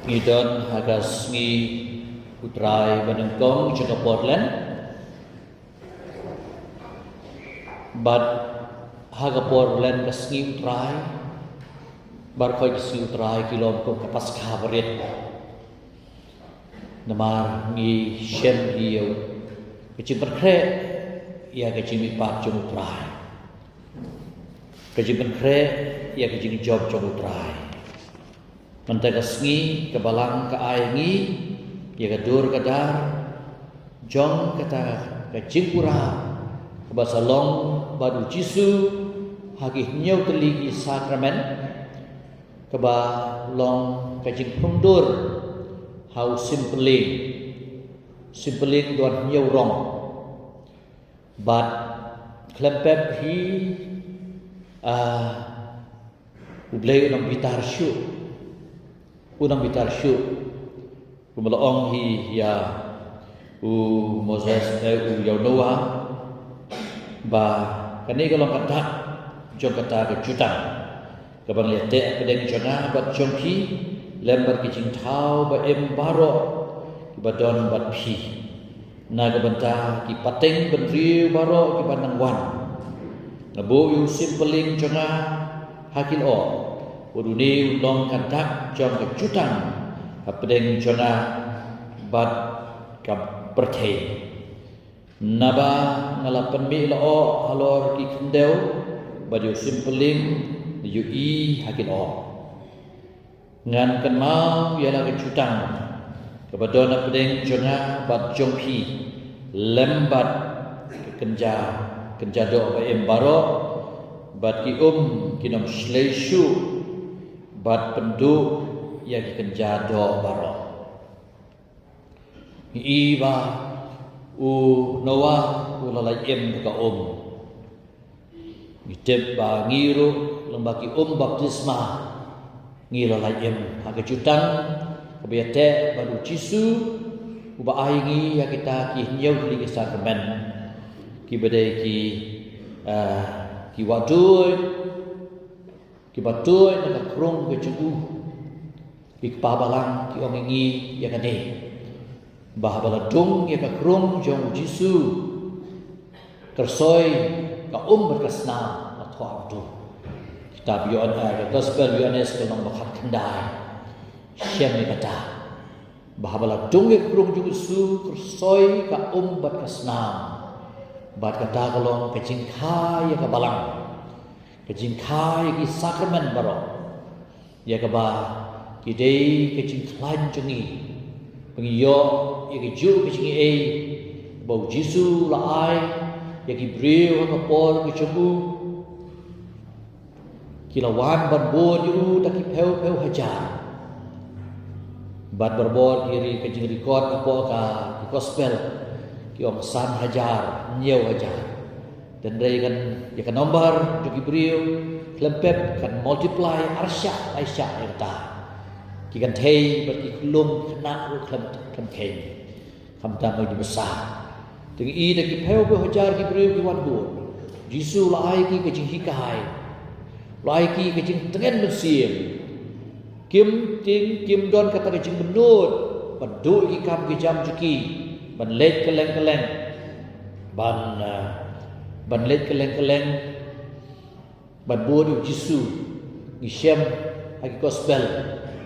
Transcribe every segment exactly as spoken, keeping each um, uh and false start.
Ngi don ha ka sngi U Trai ba nyngkong jong ka por Lent. Bad ha ka por Lent, ka sngi U Trai, baroh ka sngi U Trai ki long kum ka Paskha barit. Namar ngi shem ïa ka jingpynkhreh ïa ka jingmihpat jong U Trai, ka jingpynkhreh ïa ka jingjop jong U Trai. Mynta ka sngi ka Balang ka ai ngi ïa ka dur ka dar jong kata ka jingpura kaba sa long bad U Jisu ha ki hynñiew tylli ki sakramen, kaba long ka jingpyndur ha u Simpylling. Simpylling don hynñiew rong. Bad khlem pep hi, ah, U Blei u nang bitar shuh. U nang bitar shuh. Kumba la ong hi ïa u Moses, eh, u ïa u Noah, ba kane ka long ka dak jong kata ka jutang, kaba ngan ïa teh hapdeng jong nga bad jong phi, lem bad ki jingthaw ba im baroh kiba don bad phi. Na ka bynta ki pateng bynriew baroh kiba nang wan, nga buh ïa u Simpylling jong nga ha ki lyoh, bad une un long ka dak jong ka jutang hapdeng jong nga bad ka pyrthei. Naba nga la pynmih lyoh halor ki khyndew, bad ïa u Simpylling ïohi ha ki lyoh. Ngan kynmaw ïa la ka jutang kaba don hapdeng jong nga bad jong phi, lem bad ka kynja, kynja doh ba im baroh, bad ki um kim shlei shuh ban pynduh ïa ki kynja doh baroh. Ngi i ba u Noah u la lait im da ka um. Ngi tip ba ngi ruh, lyngba ki um baptisma, ngi la lait im ha ka jutang kaba ïa teh bad U Jisu, uba ai ngi ïa kita ki hynñiew tylli ki sakramen, kiba dei ki, eh, ki wahduid, kiba tuid na ka krung ka jong u. Ki kpa balang ki ong ïa ngi ïa kane, ba haba la dung ïa ka krung jong U Jisu, kyrsoi ka um bad ka snam la thoh haduh. Kitab Ïoan, eh, ka Gospel Ïoannis ka lynnong ba khatkhyndai shem ïa kata, ba haba la dung ïa ka krung jong U Jisu, kyrsoi ka um bad ka snam. Bad kata ka long ka jingkha ïa ka balang, ka jingkha ïa ki sakramen baroh, ïa kaba ki dei ka jingkhlaiñ jong ngi, ba ngin ïoh ïa kajuh ka jingaiei ba U Jisu u la ai ïa ki briew ha ka por ka jong u. Ki la wan ban bud ïa u da ki phew phew hajar. Bad barabor ki ri ka jingrecord hapoh ka, ki Gospel, ki ong san hajar, hynñiew hajar. Hynrei kan, ïa ka nombar jong ki briew khlem pep kan multiply arshah laishah ïa kata. Ki kan thei bad ki khyllung khynnah ruh khlem, khlem kheiñ. Khamtam ïa ki basa. Te ngi i da ki phew phew hajar ki briew ki wan bud. Jisu u la ai ki ka jinghikai, u la ai ki ka jingtngen mynsiem. Kim tieng, kim don kata ka jingmyntoi ban duh ïa ki kam ki jam jong ki, ban leit kylleng kylleng, ban, eh, ban leit kylleng kylleng, ban bud ïa U Jisu. Ngi shem ha ki Gospel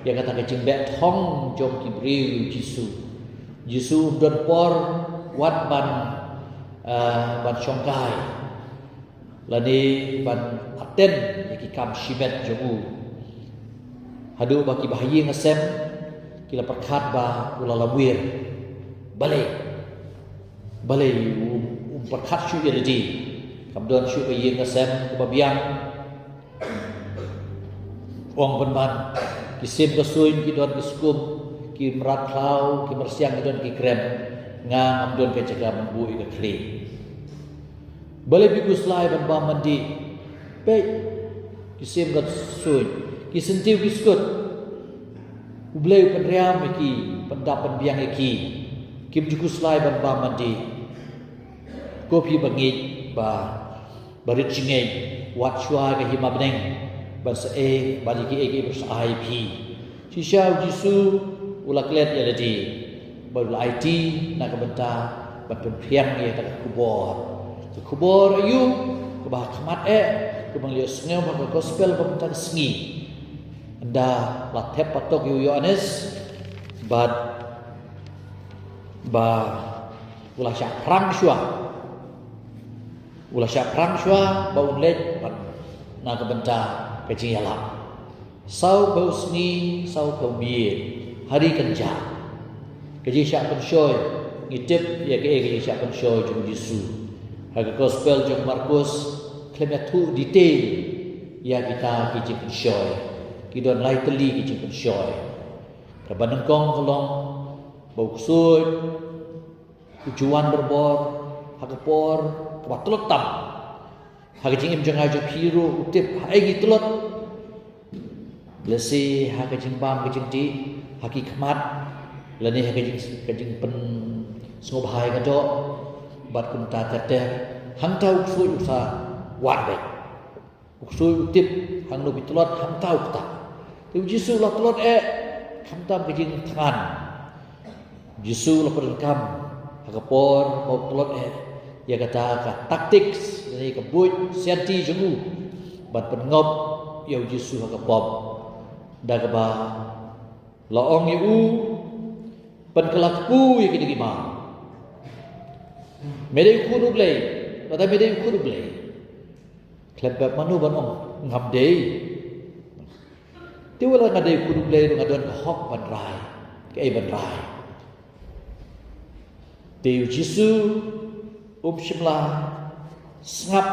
ïa kata ka jingbeh thong jong ki briew ïa U Jisu. Jisu um don por wat ban, eh, ban shongkai lane ban attend ïa ki kam shimet jong u. Haduh ba ki bahaïing hasem ki la pyrkhat ba u la lamwir. Balei? Balei um, um pyrkhat shuh ïa lade? Kam don shuh ka ïing ka sem kaba biang? Ong pynban, ki sim ka suiñ ki don ki skum, ki mrad khlaw, ki mrsiang ki don ki krem, nga ngam don ka jaka ban buh ïa ka khlieh. Balei phi khuslai ban bam ban dih? Peit, ki sim ka suiñ, ki syntiew ki skud. U Blei u pynriam ïa ki, pyndap pynbiang ïa ki. Kim ju khuslai ban bam ban dih. Ko phi ba ngeit ba, ba rit jingngeit, wat shuwa ka hima bneng ban sa ei, ban ïa kiei kiei ba sa ai phi. Shisha u Jisu u la klet ïa lade bad u la aiti na ka bynta ban pynphriang ïa kata ka khubor. Ka khubor aïu kaba ha khmat eh, kaba ngi ïohsngew ha ka gospel ba mynta ka sngi. Ynda la thep patok ïa u Ïoannis bad ba u la shah phrang shuwa. U la shah phrang shuwa ba un leit ban na ka bynta ka jingïalap. Saw phew sngi, saw phew miet, ha ri kynjah. Ka jingshah pynshoi, ngi tip ïa kaei ka jingshah pynshoi jong u Jisu. Ha ka gospel jong u Markus, khlem ïathuh detail ïa kita ki jingpynshoi. Ki don lai tylli ki jingpynshoi. Kaba nyngkong ka long ba u ksuid u ju wan barabor ha ka por kaba tlot tam. Ha ka jingim jong nga jong phi ruh u tip ha ei ngi tlot. Lehse ha ka jingbam ka jingdih, ha ki khmat, lane ha ka jing, ka jingpynsngewbha ïa ka doh. Bad kumta ter ter, hangta u ksuid u sa wan beit. U ksuid u tip hangno phi tlot, hangta u ktah. Te u Jisu u la tlot eh khamtam ka jingthngan. U Jisu u la pyndonkam ha ka por ba u tlot eh ïa kata ka tactics, ïa ka buit sianti jong u ban pynngop ïa u Jisu ha ka pop. Da kaba la ong ïa u, pynkylla kpu ïa kine ki maw. Me dei u Khun u Blei, lada me dei u Khun u Blei, khlem pep mano ban ong ngam dei. Te wat la nga dei u Khun u Blei ruh nga don ka hok ban rai kaei ban rai. Te u Jisu um shym la sngap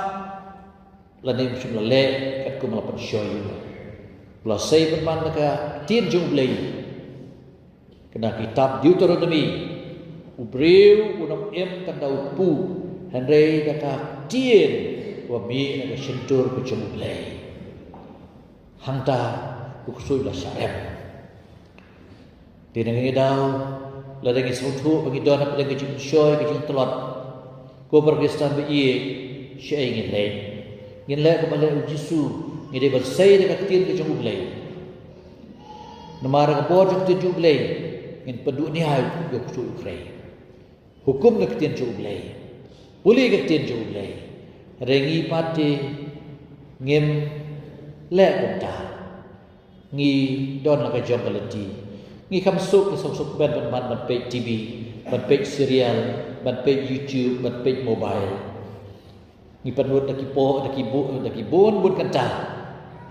lane um shym la leh katkum la pynshoi ïa u. U la sei pynban na ka ktien jong u Blei. Kane ka kitab Deuteronomi, u briew un ym im tang da u kpu, hynrei da ka ktien kaba mih na ka shyntur ka jong u Blei. Hangta u ksuid u la shah rem. Te na kane ka daw, lada ngi sngewthuh ba ngi don hapdeng ka jingpynshoi ka jingtlot, ko para Khristan ba ïeit, shaei ngin leh? Ngin leh kumba leh u Jisu, ngi dei ban sei da ka ktien ka jong u Blei. Namar ha ka bor jong ka ktien jong u Blei ngin pynduh nia ïa u ksuid u khrei. Hukum na ka ktien jong u Blei, pule ka ktien jong u Blei. Hynrei ngi pat te ngim leh kumta. Ngi don la ka jong ka lynti. Ngi kham suk, ngi suk suk ban, ban, ban, ban peit T V, ban peit serial, ban peit YouTube, ban peit mobile. Ngi pynlut da ki po, da ki bu, da ki bun bun kynta.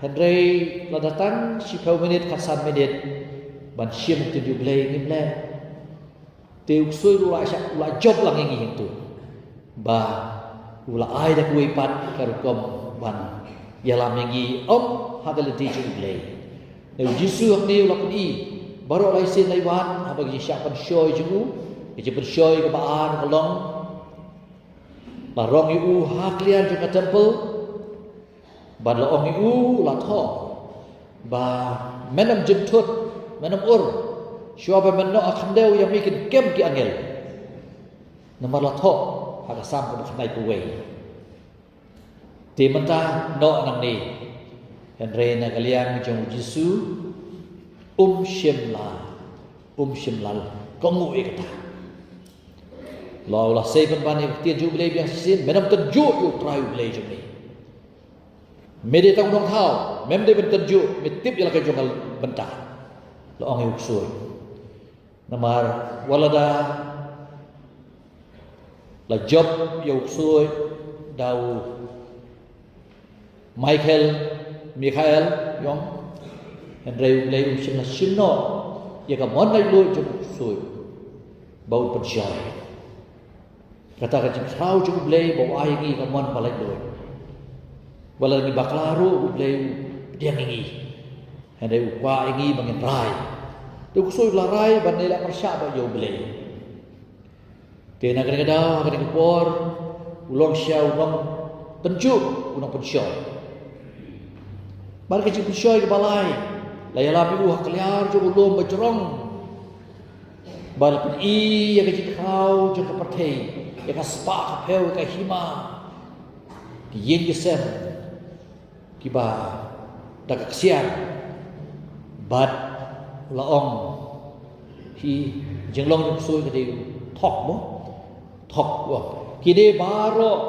Hynrei lada tang shiphew minit, khatsan minit ban shim ktien jong u Blei ngim leh. Te u ksuid u la shah, u la jop lang ïa ngi hangtu. Ba u la ai da kawei pat ka rukom ban ïalam ïa ngi, ym ha ka lynti jong u Blei. Te u Jisu hangne u la pyni baroh lai sien lai wan haba ka jingshah pynshoi jong u, ka jingpynshoi kaba ar ka long, la rong ïa u ha kliar jong ka temple. Bad la ong ïa u, la thoh ba men ym jynthut, men ym ur, shuwa ba men noh ha khyndew ïa me kin kem ki angel. Namar la thoh ha ka Salm kaba khyndai phew wei. Te mynta noh nangne. Hynrei na ka liang jong u Jisu, um shym la, um shym la kohnguh ïa kata. La, la sei pynban ïa ka ktien jong u Blei biang shisien, men ym tynjuh ïa u Trai u Blei jong me. Me dei tang u nongthaw, mem dei ban tynjuh, me tip ïa la ka jong ka bynta. La ong ïa u ksuid. Namar wat lada la jop ïa u ksuid da u Michael, Mikhael, ïong, hynrei u Blei um shym la shim noh ïa ka mon laitluid jong u ksuid ba un pynshoi. Kata ka jingkhraw jong u Blei ba u ai ïa ngi ka mon ba laitluid. Wat la ngi bakla ruh u Blei u pdiang ïa ngi. Hynrei u kwah ïa ngi ba ngin rai. Te u ksuid u la rai ban ïaleh pyrshah bad ïa u Blei. Te na kane ka daw, ha kane ka por, u long shisha u nongtynjuh, u nongpynshoi. Bad ka jingpynshoi kaba lai, la ïalam ïa u ha kliar jong u lum ba jrong. Bad la pyni ïa ka jingkhraw jong ka pyrthei, ïa ka spah ka phew, ïa ka hima, ki ïing ki sem kiba da ka ksiar. Bad La ong, hi jinglong jong ksuid ka dei thok mo. Thok, u ong, ki dei baroh,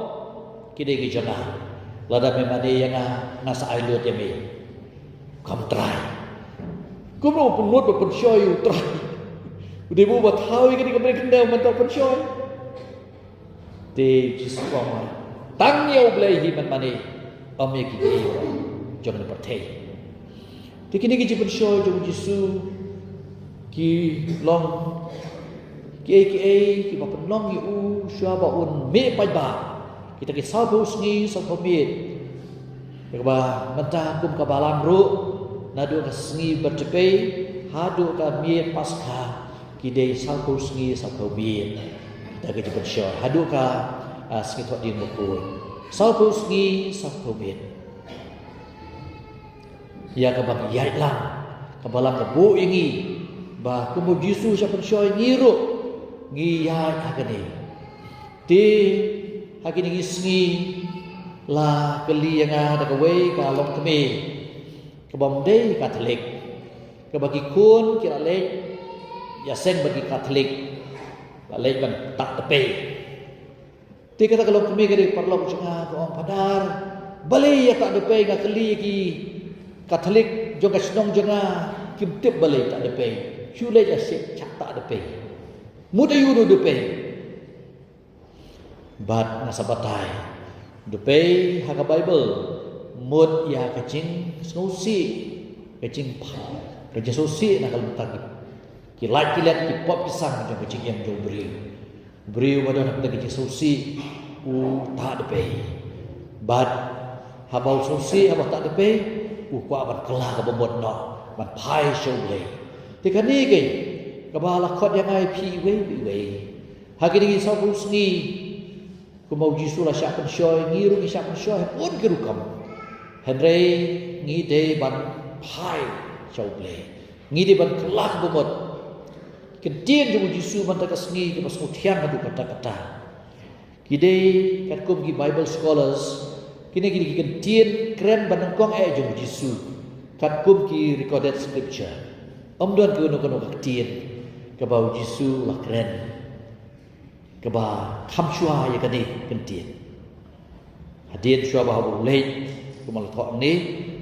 ki dei ki jong nga. Lada me mane ïa nga, nga sa ai lut ïa me. Kam Trai. Kumno u pynlut ba pynshoi ïa u Trai? U dei ba u ba thaw ïa kane ka bneng khyndew mynta u pynshoi. Te Jisu u ong, tang ïa U Blei hi men mane, ym ïa kiei kiei jong ka pyrthei. Te kine ki jingpynshoi jong u Jisu ki long kiei kiei kiba pynlong ïa u shuwa ba un mih paidbah. Kita ki sawphew sngi sawphew miet. Kaba mynta kum ka Balang ruh, naduh ka sngi Baptipei haduh ka miet Paskha, ki dei sawphew sngi sawphew miet. Kita ki jingpynshoi haduh ka, ah, sngi Thohdieng Bakhuid, sawphew sngi sawphew miet. Ïa kaba ngi ïaid lang, ka Balang ka buh ïa ngi ba kum u Jisu u shah pynshoi, ngi ruh ngi ïaid ha kane. Te ha kine ki sngi la kylli ïa nga da kawei ka longkmie kaba ym dei Katholik, kaba ki khun ki la leit ïaseng bad ki Katholik, la leit ban tah dpei. Te kata ka longkmie ka dei paralok jong nga, ka ong, Phadar, balei ïa tah dpei? Nga kylli ïa ki Katholik jong ka shnong jong nga, kim tip balei tah dpei. Shu leit ïaseng, shah tah dpei. Mut aïu u dpei? Bad nga sa batai, dpei ha ka Baibl mut ïa ka jingsngewsih, ka jingpha, ka jingsngewsih na ka bynta ki, ki lait ki let, ki pop ki sang jong ka jingim jong u briew. U briew ba don ha ka jingsngewsih u tah dpei. Bad haba u sngewsih, haba tah dpei, u kwah ban kylla ka bamut noh, ban phai sha U Blei. Te kane keiñ kaba la khot ïa nga ïa phi iwei pa iwei. Ha kine ki sawphew sngi, kumba u Jisu u la shah pynshoi, ngi ruh ngi shah pynshoi ha bun ki rukom. Hynrei ngi dei ban phai sha U Blei. Ngi dei ban kylla ka bamut. Ki ktien jong u Jisu mynta ka sngi kiba sngewthiang haduh katta katta, ki dei katkum ki Bible scholars, kine ki dei ki ktien kren banyngkong eh jong u Jisu, katkum ki recorded scripture. Ym don kano kano ka ktien kaba u Jisu u la kren kaba kham shuwa ïa kane ka ktien. Hadien shuwa ba haba u leit, kumba la thoh hangne,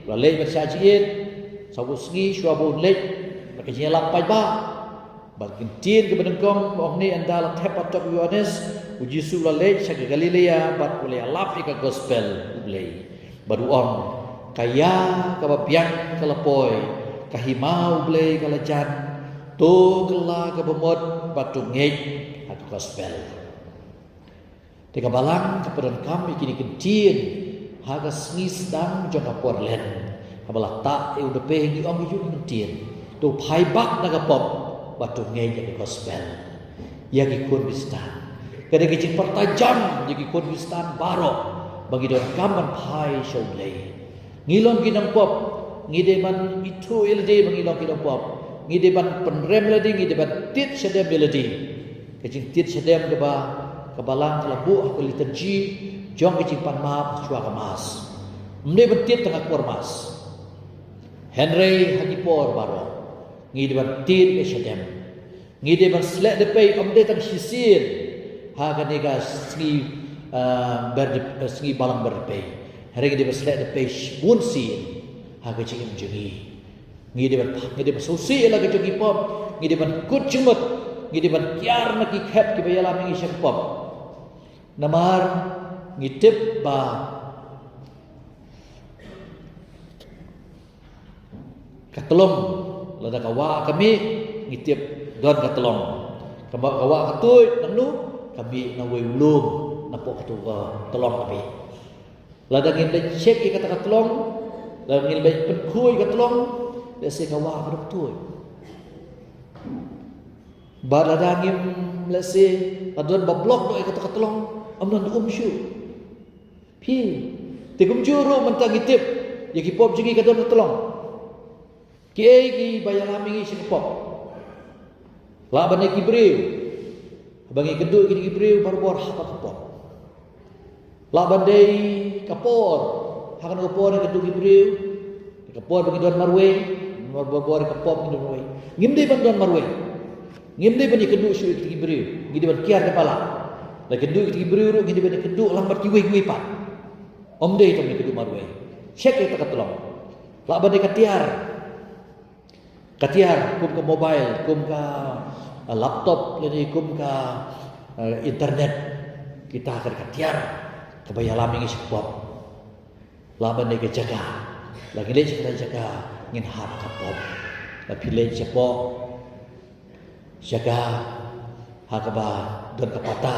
u la leit ban shah jied, sawphew sngi shuwa ba un leit na ka jingïalap paidbah. Bad ka ktien kaba nyngkong ba ong hangne, ynda la thep ha tok u Ïoannis, u Jisu u la leit sha ka Galilea bad u la ïalap ïa ka gospel U Blei. Bad u ong, ka ïa kaba biang ka la poi, ka hima U Blei ka la jan, to kylla ka bamut bad to ngeit ha ka gospel. Te ka Balang ka pyndonkam ïa kine ki ktien ha ka sngi sdang jong ka por Lent, haba la tah ïa u dpei, ngi ong ïa une u ktien, to phai bak na ka pop bad to ngeit ïa ka gospel. Ïa ki khun Khristan, ka dei ka jingpyrta jam ïa ki khun Khristan baroh ba ngi donkam ban phai sha U Blei. Ngi long ki nongpop, ngi dei ban ithuh ïa lade ba ngi long ki nongpop. Ngi dei ban pynrem ïa lade, ngi dei ban tied shadem ïa lade. Ka jingtied shadem kaba ka Balang ka la buh ha ka liturgi jong ka jingpan map shuwa ka Mass. Ym dei ban tied tang ha ka por Mass, hynrei ha ki por baroh ngi dei ban tied ïa shadem. Ngi dei ban sleh dpei, ym dei tang shisien ha kane ka sngi, ah, ber dp-, ah, sngi Balang ber dpei. Hynrei ngi dei ban sleh dpei sh-, bun sien ha ka jingim jong ngi. Ngi dei ban, ngi dei ban sngewsih ïa la ka jong ki pop, ngi dei ban kut jingmut, ngi dei ban kiar na ki khep kiba ïalam ïa ngi sha ka pop. Namar ngi tip ba ka tlong, lada ka wah ka mih, ngi tip don ka tlong. Ka wah, ka wah ka tuid, nangno ka mih, na uwei u lum, napoh kato ka tlong ka mih. Lada ngin leit check ïa kata ka tlong, lada ngin leit pynkhuid ïa ka tlong, lehse ka wah ka dang tuid. Bad lada ngim, lehse, lada don ba block noh ïa kata ka tlong, ym don um shuh. Phi, te kumjuh ruh mynta ngi tip ïa ki pop jong ngi ka don ka tlong. Kiei kiba ïalam ïa ngi sha ka pop? Lah ban dei ki briew. Haba ngi kynduh ïa ki briew barabor ha ka pop. Lah ban dei ka por. Ha kano ka por ngi kynduh ïa ki briew? Ka por ba ngi don marwei, Namar bor bor ka pop ngin don marwei. Ngim dei ban don marwei. Ngim dei ban ïakynduh shuh ïa kita ki briew. Ngi dei ban kiar da palat. La kynduh ïa kita ki briew ruh ngi dei ban ïakynduh lang bad kiwei kiwei pat. Ym dei tang ïakynduh marwei. Check ïa kata ka tlong. Lah ban dei ka tiar. Ka tiar kum ka mobile, kum ka, ah, laptop, lane kum ka, ah, internet. Kita ka, ka tiar kaba ïalam ïa ngi sha pop. Lah ban dei ka jaka. La ngi leit sha kata ka jaka ngin hap ka pop. La phi leit shapoh jaka ha kaba don ka pata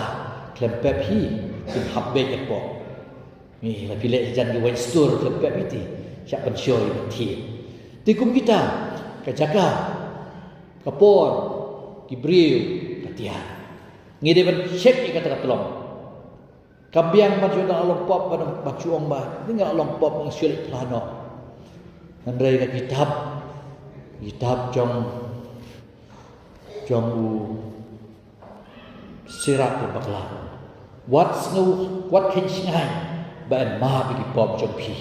khlem pep hi, phin hap beit ka pop. Ngi la phi leit jan ki wine store khlem pep hi te shah pynshoi ban thied. Te kum kita ka jaka, ka por, ki briew, ka tiar. Ngi dei ban check ïa kata ka tlong. Kam biang ban shu ong long pop ban, ban shu ong ba ni nga long pop nga shu leit phla noh. Hynrei ka kitab, kitab jong, jong u Sirach u bakla. Wat sngew, wat kheiñ shngaiñ ba yn map ïa ki pop jong phi.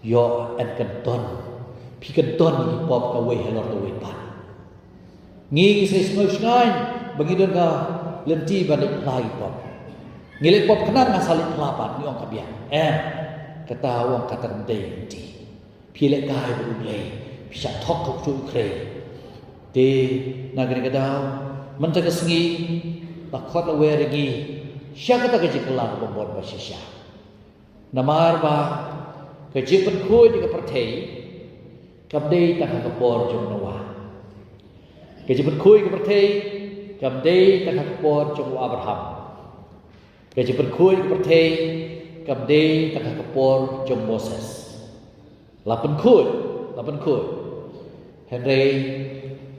Ïoh yn kynton. Phi kynton ïa ki pop kawei halor kawei pat. Ngi ngi sa sngew shngaiñ ba ngi don ka lynti ban leit phla ïa ki pop. Ngi leit pop khnang nga sa leit phla pat, ngi ong ka biang. Em, kata u ong kata kam dei lynti. Phi lehkai bad U Blei, phi shah thok ha u ksuid u khrei. Te na kane ka daw, mynta ka sngi, la khot la wer ïa ngi sha kata ka jingkylla kaba bun ba shisha. Namar ba ka jingpynkhuid ïa ka pyrthei kam dei tang ha ka por jong Noah. Ka jingpynkhuid ïa ka pyrthei kam dei tang ha ka por jong u Abraham. Ka jingpynkhuid ïa ka pyrthei kam dei tang ha ka por jong Moses. La pynkhuid, la pynkhuid. Hynrei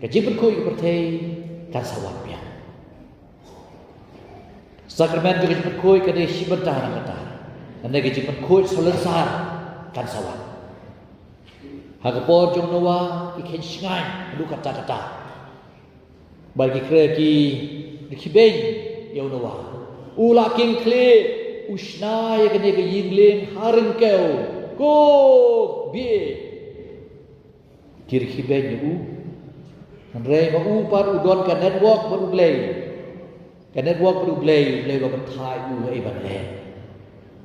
ka jingpynkhuid ïa ka pyrthei kan sa wan biang. Sakramen jong ka jingpynkhuid ka dei shi bynta na kata. Hynrei ka jingpynkhuid salonsar kan sa wan. Ha ka por jong Noah ki kheiñ shngaiñ haduh katta katta. Bad ki kren ki, ki khibeiñ ïa u Noah. U la kheiñ khlieh, u shna ïa kane ka ïing lieng ha ryngkew. Ko bieit. Ki khibeiñ ïa u. Hynrei ma u pat u don ka network bad U Blei. Ka network bad U Blei, U Blei u la pynthait ïa u ei ban leh.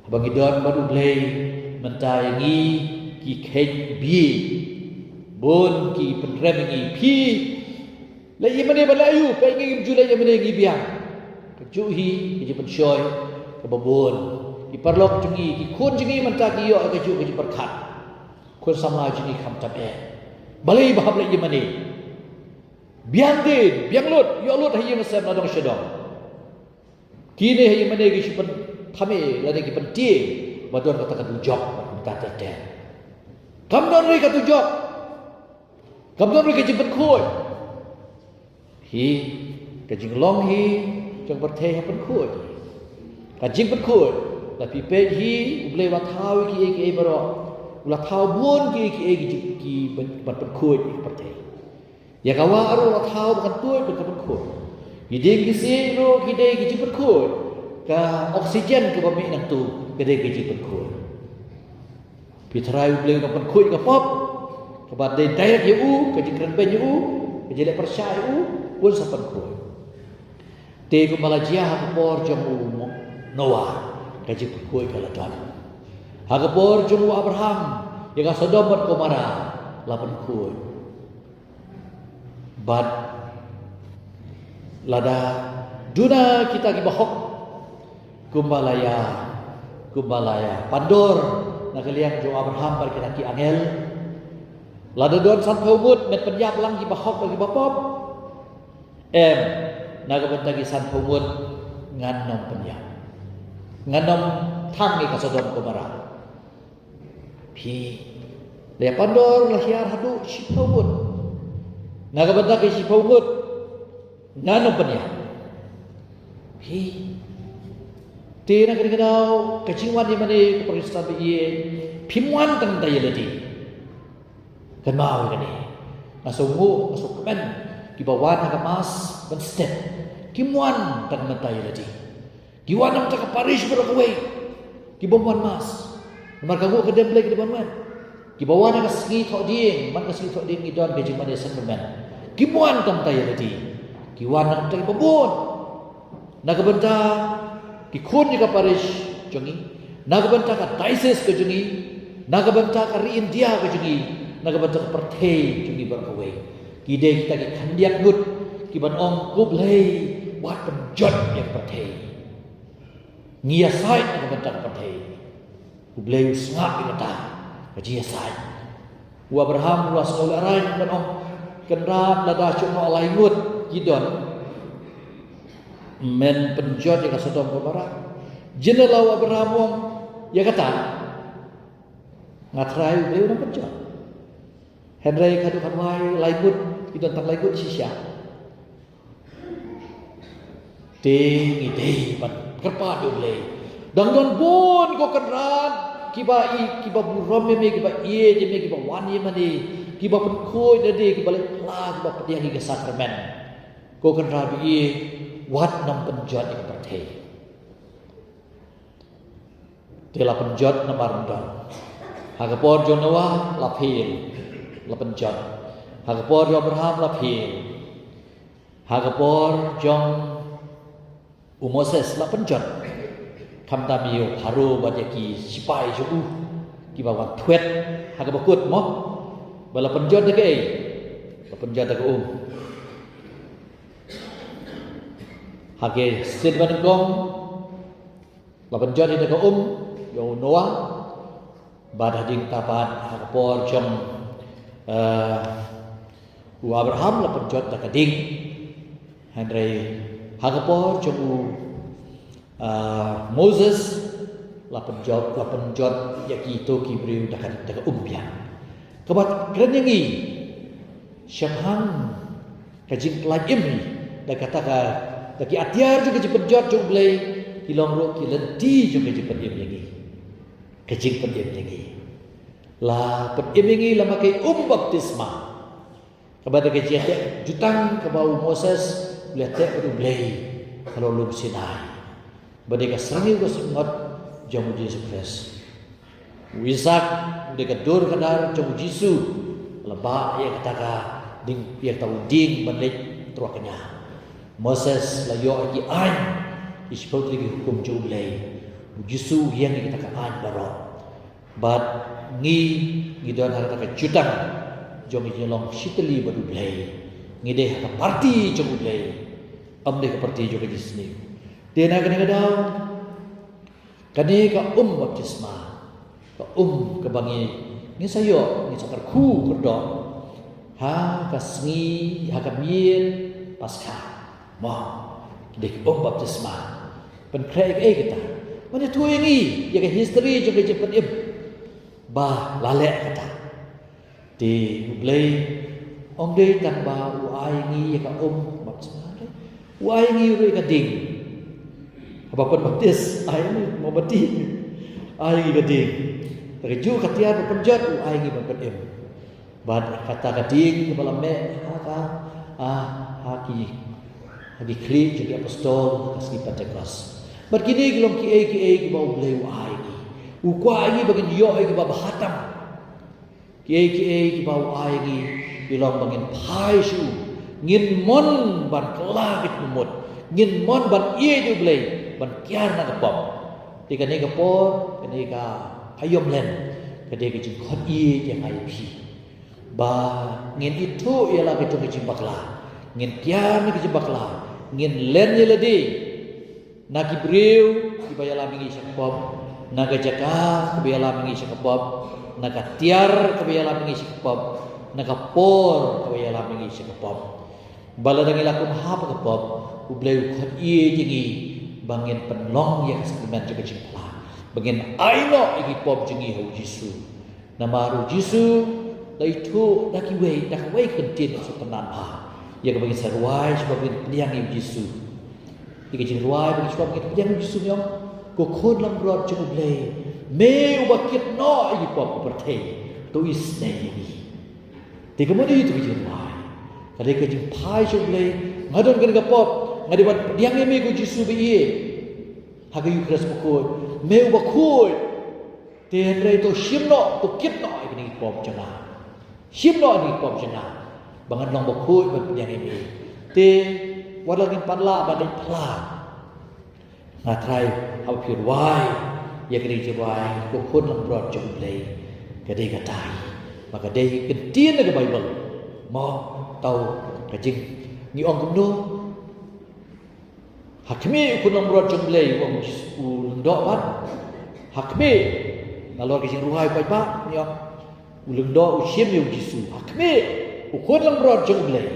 Haba ngi don bad U Blei, mynta ïa ngi ki kheiñ bha. Bun ki pynrem ïa ngi, phi leh ïa mane ba leh ïa u, peit ngi ngim ju leh ïa mane ngi biang. Kajuh hi ka jingpynshoi kaba bun. Ki paralok jong ngi, ki khun jong ngi mynta ki ïoh kajuh ka jingpyrkhat. Khun samla jong ngi khamtam eh. Balei ba hap leh ïa mane? Biang dien, biang lut, ïoh lut ha ïing ha sem na dong sha dong. Kine ha ïing mane ki shu pynthame lane ki pyntieng ba don kata ka dujok, kata ter ter. Kam don ruh ka dujok. Kam don ruh ka jingpynkhuid. Hi ka jinglong hi jong pyrthei ha pynkhuid. Ka jingpynkhuid, la phi peit hi, U Blei u la thaw kiei kiei baroh. U la thaw bun kiei kiei ki jing, ki ban, ban pynkhuid ïa ka pyrthei. Ïa ka wah ruh la thaw ba kan tuid bad ka pynkhuid. Ki dieng ki siej ruh ki dei ki jingpynkhuid. Ka oxygen kaba mih nangtu ka dei ki jingpynkhuid. Phi tharai U Blei u nang pynkhuid ka pop kaba dei direct ïa u, ka jingkren beiñ ïa u, ka jingleh pyrshah ïa u, un sa pynkhuid. Te kumba la jia ha ka por jong u Mo-, Noah, ka jingpynkhuid ka la don. Ha ka por jong u Abraham, ïa ka Sodom bad Gomorrah la pynkhuid. Bad lada duna kita kiba hok kumba la ïa, kumba la ïa pandor na ka liang jong u Abraham bad kita ki angel. Lada don sanphew ngut met pynïap lang kiba hok bad kiba pop. Em, na ka bynta ki sanphew ngut ngan ym pynïap. Ngan ym thang ïa ka Sodom Gomorrah. Phi, la ïa pandor la hiar haduh shiphew ngut. Na ka bynta ki shiphew ngut ngan ym pynïap. Phi, te na kane ka daw ka jingwan ïa mane ka Protestant ba ïeit, phim wan tang da ïa lade. Kynmaw ïa kane. Nga sngewnguh, nga sngewkmen kiba wan ha ka mass ban step. Kim wan tang mynta ïa lade. Ki wan na ka parish baroh kawei. Ki bym wan mass. Namar ka nguh ka dem Blei ki dei ban wan. Kiba wan ha ka sngi Thohdieng, man ka sngi Thohdieng ngi don ka jingmane sakramen. Kim wan tang ïa lade, ki wan na ka bynta kiba bun. Na ka bynta ki khun jong ka parish jong ngi, na ka bynta ka diocese ka jong ngi, na ka bynta ka ri India ka jong ngi, na ka bynta ka pyrthei jong ngi baroh kawei. Ki dei kita ki khyndiat ngut kiban ong, ko Blei, wat pynjot ïa ka pyrthei. Ngi ïasaid na ka bynta ka pyrthei. U Blei u sngap ïa kata ka jingïasaid. U Abraham u la sngew lehrain ban ong, Kynrad, lada shu noh lai ngut ki don, men pynjot ïa ka Sodom Gomorrah. Jin la u Abraham u ong ïa kata, nga trai, U Blei u nang pynjot. Hynrei ka dei kan wai lai ngut, ki don tang lai ngut shisha. Te ngi dei ban kyrpad ïa U Blei. Dang don bun, ko Kynrad, kiba i, kiba burom ïa me, kiba ïeit ïa me, kiba wan ïa mane, kiba pynkhuid ïa lade, kiba leit phla, kiba pdiang ïa ka sakramen. Ko Kynrad, ba i wat nang pynjot ïa ka pyrthei. Te la pynjot namar ym don. Ha ka por jong Noah la fail, la pynjot. Ha ka por jong Abraham la fail. Ha ka por jong u Moses la pynjot. Khamtam ïa u Pharaoh bad ïa ki sipai jong u kiba wan thwet ha kaba kut mo. Ba la pynjot da kaei? La pynjot da ka um. Ha ki sien ba nyngkong la pynjot ïa da ka um ïa u Noah. Bad hadien kata pat ha ka por jong, eh, u Abraham la pynjot da ka ding. Hynrei ha ka por jong u, eh, Moses la pynjot, la pynjot ïa kito ki briew da ka, da ka um biang. Kaba kren ïa ngi shaphang ka jingpyllait im hi da kata ka, da ki atiar jong ka jingpynjot jong U Blei, ki long ruh ki lynti jong ka jingpynim ïa ngi. Ka jingpynim ïa ngi. La pynim ïa ngi lem ha ka um baptisma. Kaba dei ka jingïateh jutang kaba u Moses u la ïateh bad U Blei halor lum Sinai. Ba dei ka syrngiew ka syrngot jong u Jisu Khrist. U Isaak u dei ka dur ka dar jong u Jisu. La bah ïa kata ka dieng, ïa kata u dieng ban leit tyrwa kñia. Moses la ïoh ïa ki aiñ, ki shiphew tylli ki hukum jong U Blei. U Jisu u ïeng ïa kata ka aiñ baroh. Bad ngi, ngi don ha kata ka jutang jong ngi, ngi long shi tylli bad U Blei. Ngi dei ha ka parti jong U Blei, ym dei ka parti jong ka jingsniew. Te na kane ka daw, kane ka um baptisma, ka um kaba ngi, ngin sa ïoh, ngin sa kyrkhu kyrdoh ha ka sngi, ha ka miet Paskha. Mo, dei ka um baptisma. Pynkhreh ïa kaei kata? Ban ïathuh ïa ngi ïa ka history jong ka jingpynim ba la leh kata. Te U Blei ym dei tang ba u ai ngi ïa ka um baptisma, u ai ngi ruh ïa ka ding. Haba pynbaptis, ai ngi mombati, ai ngi ka ding. Te kajuh ka tiar ba pynjot, u ai ngi ban pynim. Bad kata ka ding kaba la meh ha ka, ah, ha ki, ha ki khlieh jong ki apostol ha ka sngi Pentekost. Bad kine ki long kiei kiei kiba U Blei u ai ngi. U kwah ïa ngi ba ngin ïoh ïa kiba bha tam. Kiei kiei kiba u ai ngi, ki long ba ngin phai sha u. Ngin mon ban kylla ka jingmut. Ngin mon ban ïeit ïa U Blei, ban kiar na ka pop. Te kane ka por, kane ka aïom len, ka dei ka jingkhot ïeit ïa nga ïa phi. Ba ngin ithuh ïa la ka jong ka jingbakla. Ngin kiar na ka jingbakla. Ngin len ïa lade na ki briew kiba ïalam ïa ngi sha ka pop, na ka jaka kaba ïalam ïa ngi sha ka pop, na ka tiar kaba ïalam ïa ngi sha ka pop, na ka por kaba ïalam ïa ngi sha ka pop. Ba lada ngi la kum hap ha ka pop, U Blei u khot ïeit ïa ngi ba ngin pynlong ïa ka sakramen jong ka jingphla, ba ngin ai noh ïa ki pop jong ngi ha U Jisu. Namar U Jisu la ithuh da kiwei, da kawei ka kyntien ka sngewtynnad bha ïa kaba ngin sa rwai shuwa ba ngin pdiang ïa U Jisu. Ïa ka jingrwai ba ngin shuwa ba ngin pdiang ïa U Jisu, ngi ong, ko Khun langbrot jong U Blei, me uba kit noh ïa ki pop ka pyrthei, to isynei ïa ngi. Te ka mut ïa kata ka jingrwai ka dei ka jingphai sha U Blei. Nga don kane ka pop, nga dei ban pdiang ïa me ko Jisu ba ïeit ha ka Eukharist bakhuid. Me uba khuid. Te hynrei to shim noh, to kit noh ïa kine ki pop jong nga. Shim noh ïa kine ki pop jong nga, ba ngan long bakhuid ban pdiang ïa me. Te wat la ngin pan lah ban leit pla, nga trai, haba phi rwai ïa kine ki jingrwai, ko khun langbrot jong U Blei. Ka dei kata hi, ba ka dei ka ktien na ka Baibl. Mo, tau ka jing, ngi ong kumno? Ha khmih u khun langbrot jong U Blei, u ong u Jisu, u lyngdoh pat. Ha khmih, nalor ka jingrwai paidbah, ngi ong, u lyngdoh, u shim ïa u Jisu. Ha khmih, u khun langbrot jong U Blei.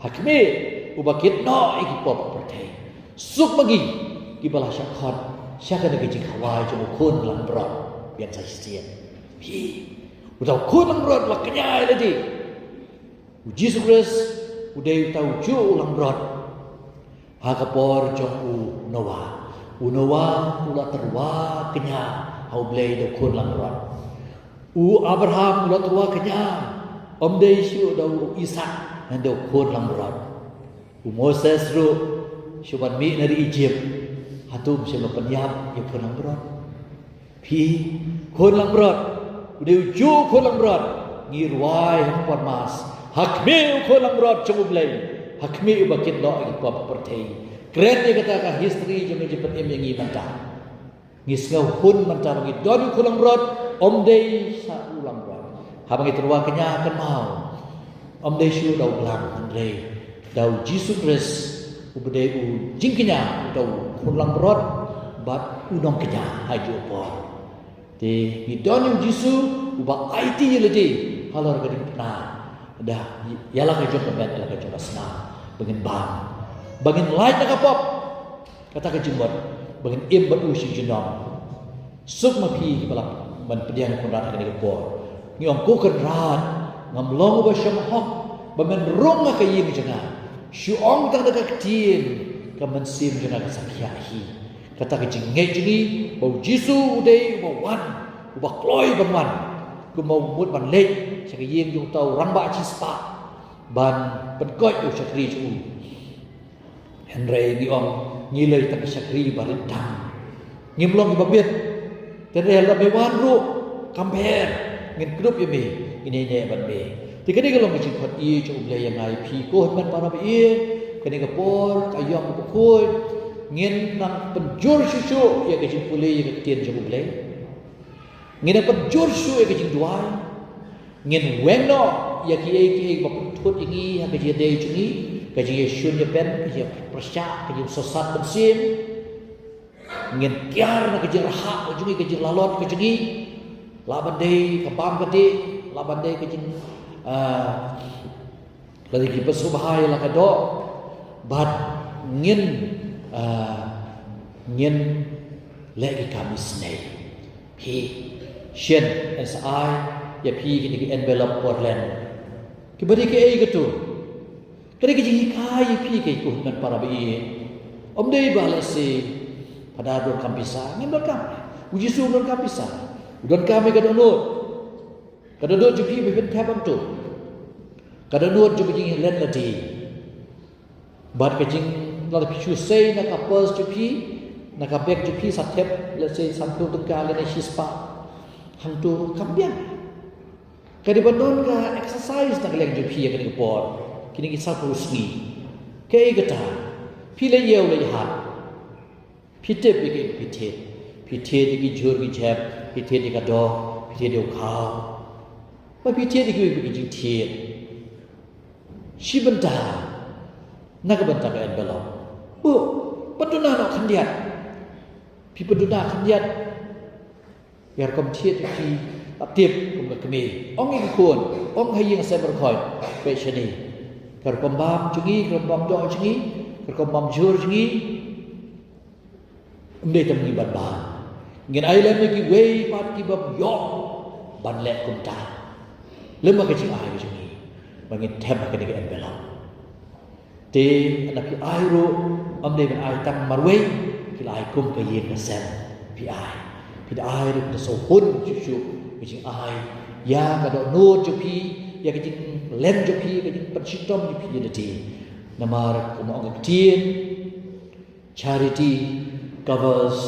Ha khmih, uba kit noh ïa ki pop ka pyrthei. Suk ma ngi kiba la shah khot sha kane ka jingkhawai jong u khun langbrot. Biang sa shisien. Phi, uta u khun langbrot la kñia ïa lade. U Jisu Khrist u dei uta ujuh u langbrot. Ha ka por jong u Noah, u Noah u la tyrwa kñia ha U Blei da u khun langbrot. U Abraham u la tyrwa kñia, ym dei shuh da u Isaak, hynrei da u khun langbrot. U Moses ruh shu ban mih na ri Ijipt, hato um shym la pynïap ïa u khun langbrot? Phi, khun langbrot, u dei ujuh u khun langbrot, ngi rwai ha ka por mass. Ha khmih u khun langbrot jong U Blei, ha khmih uba kit noh ïa ki pop ka pyrthei. Kren ïa kata ka history jong ka jingpynim ïa ngi mynta. Ngi sngew hun mynta ba ngi don u khun langbrot, ym dei sa u langbrot. Haba ngi tyrwa kñia kynmaw, ym dei shuh da u blang, hynrei da u Jisu Khrist, uba dei u jingkñia, da u khun langbrot bad u nongkñia ha kajuh ka por. Te ngi don ïa u Jisu uba aiti ïa lade halor ka diengphna da ïa la ka jong ka met, ïa la ka jong ka snam, ba ngin bam, ba ngin lait na ka pop. Kata ka jingmut ba ngin im bad u shi junom. Suk ma phi kiba lah ban pdiang Kynrad ha kane ka por. Ngi ong, ko Kynrad, ngam long uba shong hok ba men rung ha ka ïing jong nga. Shu ong tang da ka ktien, ka mynsiem jong nga kan sa khiah hi. Kata ka jingngeit jong ngi ba u Jisu u dei uba wan, uba kloi ban wan, kumba u mut ban leit sha ka ïing jong uta u rangbah shispah ban pynkoit ïa u shakri jong u. Hynrei ngi ong, ngi leit tang ki shakri ba rit dang. Ngim long kiba bit. Te hynrei lada me wan ruh, kam pher, ngin kdup ïa me, ngin ïaineh bad me. Te kane ka long ka jingkhot ïa jong U Blei ïa nga ïa phi, ko hynmen para ba ïeit. Kane ka por ka ïong kaba khuid, ngin nang pynjur shuh shuh ïa ka jingpule ïa ka ktien jong U Blei. Ngin nang pynjur shuh ïa ka jingduwai. Ngin weng noh ïa kiei kiei ba pynthut ïa ngi ha ka jingïadei jong ngi, ka jingïashun ïapen, ka jingïapyrshah, ka jingsngewsih mynsiem. Ngin kiar na ka jingrhah ka jong ngi, ka jinglalot ka jong ngi. Lah ban dei ka bam ka dih, lah ban dei ka jing, ah, lada ki pynshai la ka doh, bad ngin, ah, ngin leh ki kam isynei. Phi, shen, yn sa ai ïa phi kine ki envelope Portland. Kiba dei kiei kito? Ka dei ka jinghikai ïa phi, ko hynmen para ba ïeit. Ym dei ba lehse Phadar u donkam pisa, ngim donkam. U Jisu u donkam pisa. U donkam ïa ka dohnud. Ka dohnud jong phi ba phin thep hangto. Ka dohnud jong ka jingïaid lynti. Bad ka jing, lada phi shu sei na ka purse jong phi, na ka bag jong phi, sa thep, let's say, sanphew tyngka lane shispah, hangto kam biang. Ka dei ban don ka exercise na ka liang jong phi ha kane ka por, kine ki sanphew sngi. Kaei kata? Phi leit ïew leit hat. Phi tip ïa kaei ba phi thied. Phi thied ïa ki jhur ki jhep, phi thied ïa ka doh, phi thied ïa u khaw. Ba phi thied ïa kiwei pat ki jingthied. Shi bynta na ka bynta ka envelope. Buh, pynduna noh khyndiat. Phi pynduna khyndiat. Ïa rukom thied jong phi, ap tip kum ka kmie. Ong ïa ki khun, ong ha ïing ha sem baroh khoit, peit shane. Ka rukom bam jong ngi, ka rukom bam doh jong ngi, ka rukom bam jhur jong ngi. Ym dei tang ngi ban bam. Ngin ai lem ïa kiwei pat ki bym ïoh ban leh kumta. Lem bad ka jingai ka jong ngi ba ngin them ha kane ka envelope. Te lada phi ai ruh, ym dei ban ai tang marwei, phi la ai kum ka ïing ka sem phi ai. Phi da ai ruh, phi da sngewhun shuh shuh ka jingai ïa ka dohnud jong phi, ïa ka jinglem jong phi, ka jingpynshitom jong phi ïa lade. Namar kumba ong ka ktien, charity covers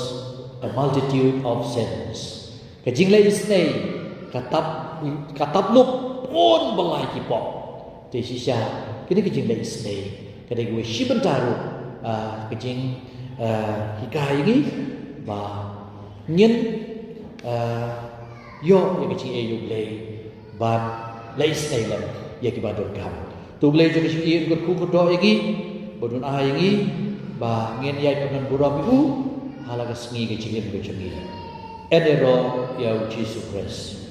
a multitude of sins. Ka jingleh isynei ka tap ka tap lup bun ba lai ki pop. Te shisha kane ka jingleh isynei ka dei kawei shi bynta ruh, ah, ka jing, ah, hikai ïa ngi ba ngin, ah, ïoh ïa ka jingïeit U Blei bad leh isynei lem ïa kiba donkam. To U Blei jong ka jingïeit un kyrkhu kyrdoh ïa ngi bad un ai ïa ngi ba ngin ïai pynburom ïa u ha la ka sngi ka jingim ka jong ngi. Yn ïaroh ïa U Jisu Khrist.